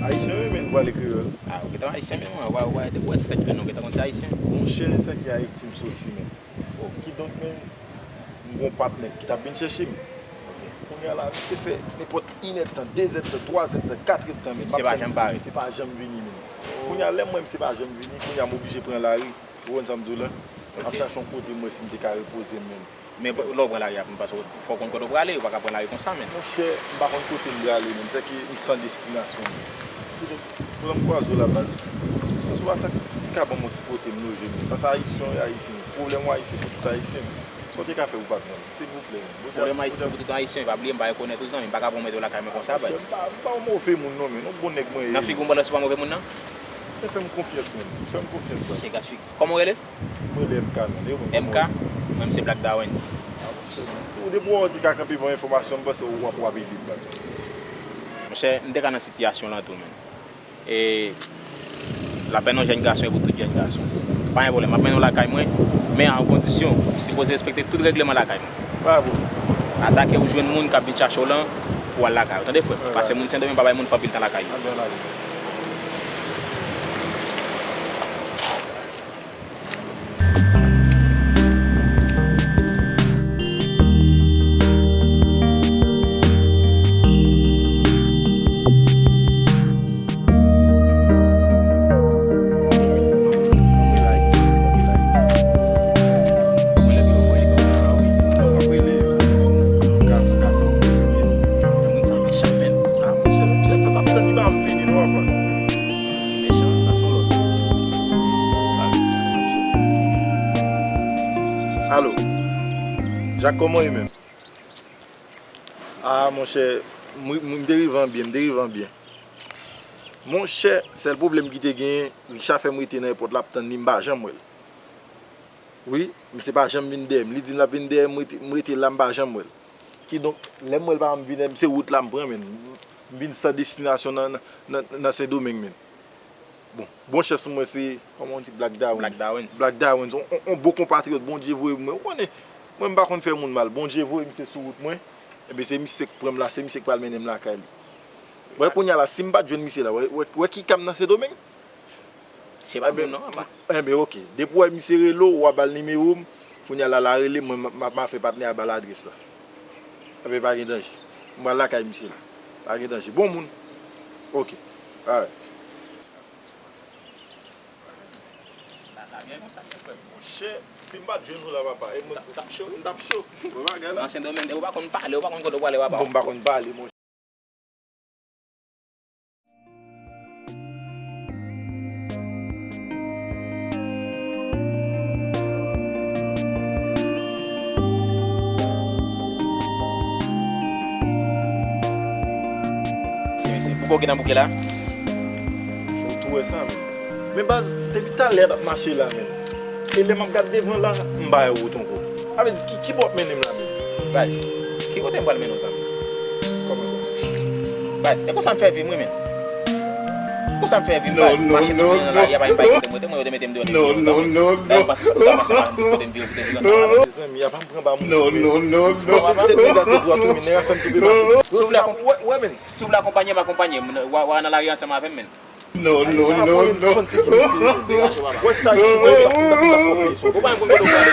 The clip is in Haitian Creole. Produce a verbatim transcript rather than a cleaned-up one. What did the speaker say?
Ayisyen wi, men m pale kreyòl. Ah, ou gentan ayisyen menm, wi, ou pa, ou pa, depi w wè ti tèt grenn nan, ou gentan konn se ayisyen. Monchè, se sa ki Ayiti m soti, men. Oh. Kidonk, men, m gon patnè ki t ap vin chèche m. Ok. Kounye a la, misye fè nenpòt inèdtan, dezèdtan, twazèdtan, katrèdtan, men. Misye pa janm pare. Misye pa janm vini, men. Oh. Kounye a, lè m wè misye pa janm vini, kounye a, m oblije pran lari. Ou konprann sa m di w la? M ap chache yon kote m wè si m te ka repoze m, men. Men lè w pran lari a, paske fò w konn kote w prale, ou pa ka pran lari konsa, men. Monchè, m pa konn kote m prale, men. Sèke m san destinasyon, men. Kidonk, pran m kwaze w la, baz. Baz, ou pa ta ka ban m yon ti kote m loje, men. Paske Ayisyen, w ye Ayisyen. Pwoblèm w Ayisyen, pou tout Ayisyen, men. Sa w te ka fè pou patnè m, silvouplè, men. Pwoblèm Ayisyen pou tout Ayisyen, pa bliye, m pa rekonèt ou, zanmi. M pa ka pwomèt ou lakay mwen konsa, baz. Monchè, m pa, m pa yon move moun, non, men. M yon bon nèg mwen ye. Nan figi w m pral resevwa move moun nan? Men fè m konfyans, men. Fè m konfyans, baz. Se gad figi. Kòman w rele? Mwen rele M K, non. M K? Mwen, m se Black Dawens. Ah, monchè, si w depi w te ka kanpe ban enfòmasyon, m panse w ap, w ap ede m, baz. Monchè, m te ka nan sitiyasyon lan tou, men. E lapèn yon jèn gason e pou tout jèn gason. Pa gen pwoblèm, m ap mennen w lakay mwen, men a yon kondisyon, ou sipoze respekte tout règleman lakay mwen. Pa gen pwoblèm. Atake ou jwenn moun k ap vin chache w lan, pou w al lakay ou. Tande, frè m? Paske moun Sendomeng pa bay moun fè anpil tan lakay yo. Alo. Jak, kòman w ye menm? Ah, monchè, m, m, m te rive an byen, m te rive an byen. Monchè, sèl pwoblèm ki te genyen, Richard fè m rete nan èpòt la, ap tann li, m pa janm wè l. Wi, misye pa janm vin dèyè m. Li di m l ap vin dèyè m, m rete, m rete la, m pa janm wè l. Kidonk, lè m wè l pa janm vin dèyè m, se wout la m pran, men. M vin san destinasyon nan, nan, nan, nan Sendomeng, men. Bon, bon chans mwen se, kòman w di, Black Dawens. Black Dawens. Black Dawens, on, on, on bon konpatriyòt, Bondye voye mwen. Ou konnen, mwen m pa konn fè moun mal. Bondye voye misye sou wout mwen. Ebyen, se misye k pran m la, se misye k pral mennen m lakay li. Wè, kounye a la, si m pa t jwenn misye la, wè, wè, wè ki ka m nan Sendomeng? Se pa menm non, papa. Enben, oke. Depi w wè misye rele w, w a ba l nimewo m. Kounye a la, l a rele m, mwen, m a, m a fè patnè a ba l adrès la. Enben, pa gen danje. M pral lakay misye la. Pa gen danje. Bon moun. Oke. Alright. La, la byen konsa, frè m. Monchè, si m pa t jwenn ou la, papa, e mwen t ap cho. M t ap cho. Wè bagay la. Nan Sendomeng, ou pa konn pale, ou pa konn kote w prale, papa. Bon, m pa konn pale, monchè. Mesye, mesye, pouki w gen nan bouke la? Ou tou wè sa, men. Men baz, depi talè a n ap mache la, men. E lè m ap gad devan la, m pa wè wout ankò. Sa vle di, ki, ki bò w ap mennen m la menm? Baz, ki kote m pral mennen w, zanmi? Kòman sa? Baz, e konsa m fè vi m, wi, men. Konsa m fè vi m, baz. Mache tout jounen nan lari a, pa gen bagay kote m rete, mwen yo te mete m deyò nan lari a. Dayè m panse sa, m panse pa kote m viv, kote m viv ansanm avè m. Mezanmi, apa m pran ba moun, men. Bon, se tèt nèg la te dwat, wi, men nèg la fè m tonbe mache. Wè, wè, men. Si w vle akonpanye m, akonpanye m. W a, w a nan lari ansanm avè m, men. Non, non, non, non. Wè sa ki wè, ou pa konn kote w prale.